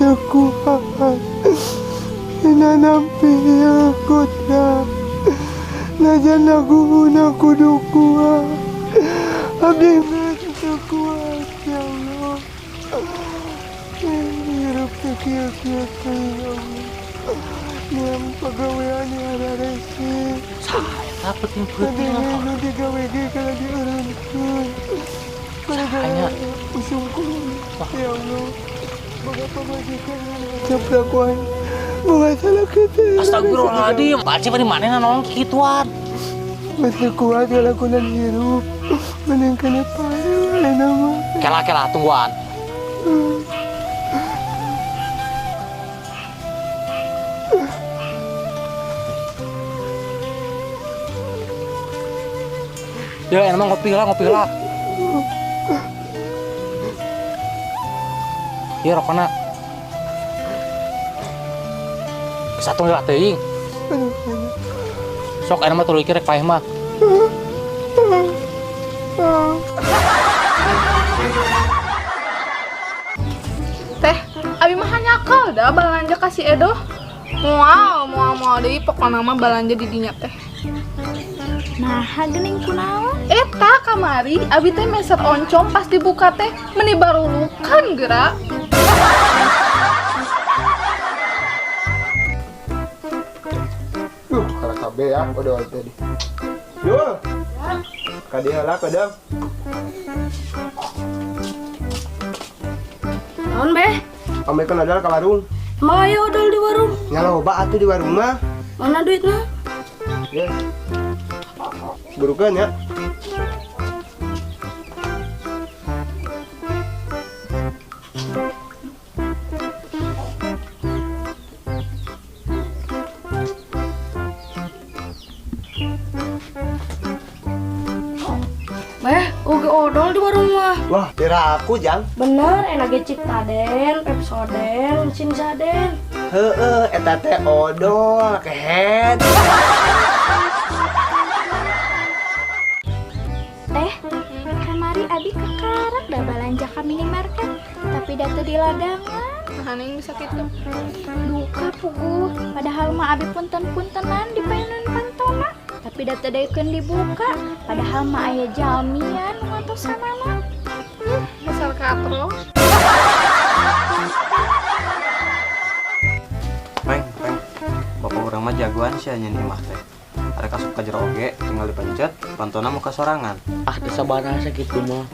teu kuat. Dina nampi ieu kodrat. Najan laguhuna kudu kuat. Abdi geus teu kuat ya Allah. Hirup teu kieu-kieu teuing ya Allah. Neang pagawean hararese. Saha eta peuting-peuting Kadang nu digawe ge kana dieureunkeun. Sahanya? Usum kulon. Ya Allah. Boga pamajikan caprakuan. Boga salah kita. Astagfirullahaladzim, Pak Acep di mana nolong kikituan? Geus kuat ngalakonan hirup. Mending kana paru ayeuna mah. Kela kela tungguan. Ya, emang ngopi lah, ngopi lah. Iya, rokona. Satu nggak teuing. Sok enak mah tuluy rek paeh mah. Teh, abi mah nyakal dah balanja ka si Edo. Moal, moal moal deui pokona mah balanja di dinya teh. Nah, geuning kunaon? Eta kamari abi teh meser oncom pas dibuka teh meni barulukan geura. Duh, kalah kabeh ya odol tadi. Yo. Kadieu lah kadang. Naon beh? Amekeun odol ka warung. Emang aya odol di warung? Nya loba atuh di warung mah. Mana duitna? Ya. Burukeun ya. Beh, oge odol di warung mah. Wah, tira aku jang. Bener, enak ge Ciptaden, Pepsoden, Sinsaden. Heeh, eta teh odol kehed. Teh, kamari abi kakarak da balanja ka minimarket, tapi da teu di ladangan. Nah, neng bisa kitu. Duka puguh, padahal mah abi punten-puntenan di payunan pantona. Tapi da teu daekeun dibuka, padahal mah aya jalmian nu ngatosanana. Besar katro. Peng, peng. Bapak urang mah jagoan sih nyen imah teh. Arek asup ka jero oge, tinggal dipencet, pantona muka sorangan. Ah, teu sabaraha sakitu mah.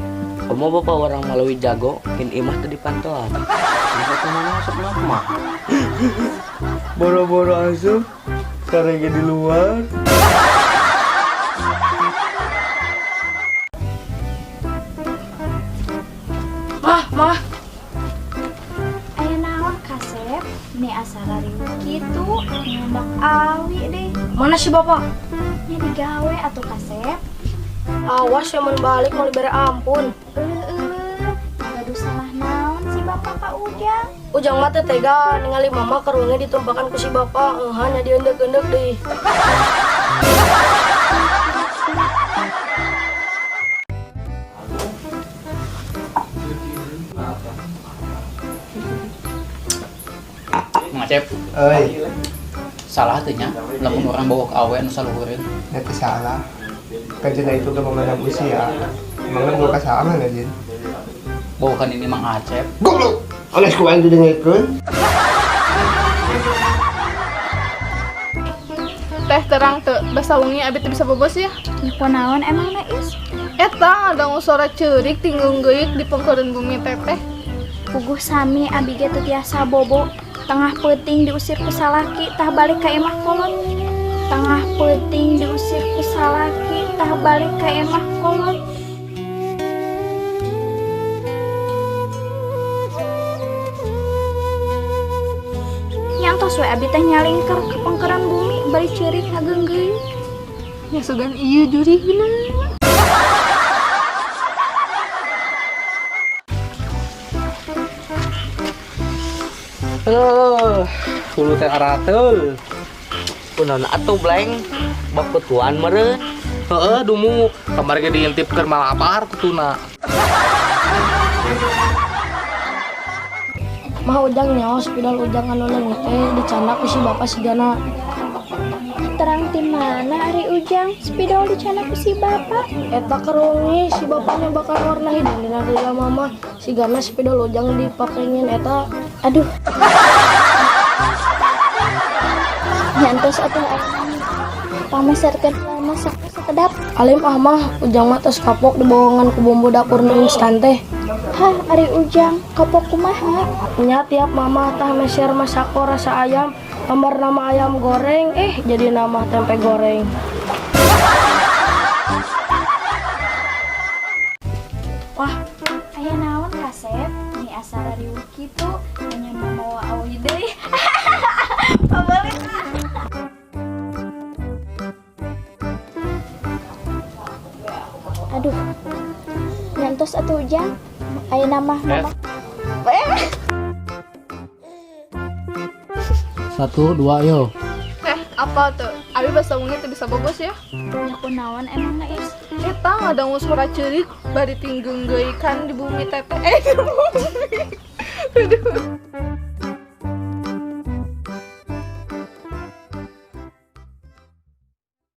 Komo bapak urang mah leuwih jago, kin imah teu dipantoan. Bisa teh mana asup mah? Boro-boro asup, sareng di luar. Mah, mah. Aya naon kasep? Ini asal riweuh kitu, nyandak awi deh. Mana si bapak? Nya digawe atuh kasep. Awas ya mun balik mau dibere ampun. Euleuh-euleuh, gaduh salah naon si bapak ka Ujang? Ujang mah teh tega ningali mama kerungnya ditumpakan ku si bapak, eueuh nya dieundek-eundek deui. Mang Acep, Euy, salah teh nya lamun urang bawa ka awe nu saluhureun. nya teu salah. Kan cenah itu ge memandang usia. Emangnya boga kasalahan ya, Jin? Bawakan ini Mang Acep. Goblok. Anes ku aing didengekeun. Teh terang teu, basa wengi abi teu bisa bobos ya. Nya kunaon emang na Is? Eta ngadang suara ceurik tinggung geuik di pengkeureun bumi teteh. Puguh sami abi ge teu tiasa bobo. Tengah peuting diusir ku salaki tah balik ka imah kolot. Tengah peuting diusir ku salaki tah balik ka imah kolot. Nyantos we abi teh nyalingker ka pengkeureun bumi bari ceurik ngageunggeui. Ya sugan ieu jurigna. Hulu teh arateul. Kunaon atuh bleng? Bakutuan meureun. Heeh, dumu kamari ge diintip keur malapar kutuna. Mah Ujang nyaho spidol Ujang anu leungit teh dicandak ku si bapak sigana. Terang ti mana ari Ujang spidol dicandak ku si bapak? Eta kerungi si bapaknya bakal warna hidung dina lila mama sigana spidol Ujang dipakengin eta. Aduh. Nyantos atuh ayeuna pameserkeun masak sakedap. Alim ah mah Ujang mah tos kapok dibohongan ku bumbu dapur nu instan teh. Hah, ari Ujang kapok kumaha? Nya tiap mama tah meser masako rasa ayam, gambar nama ayam goreng, jadi nama tempe goreng. Wah, aya naon kasep? Ni asa riweuh kitu, nya mawa awi deui. Pabalik. Aduh. Nyantos atuh Ujang. Ayeuna mah mama. 1, 2, yo. Apa tuh? Abi bahasa wengi teu bisa bogos ya. Nya kunaon emang na Is? Eta ngadangu suara ceurik bari tinggeunggeuikan di bumi teteh. Di bumi.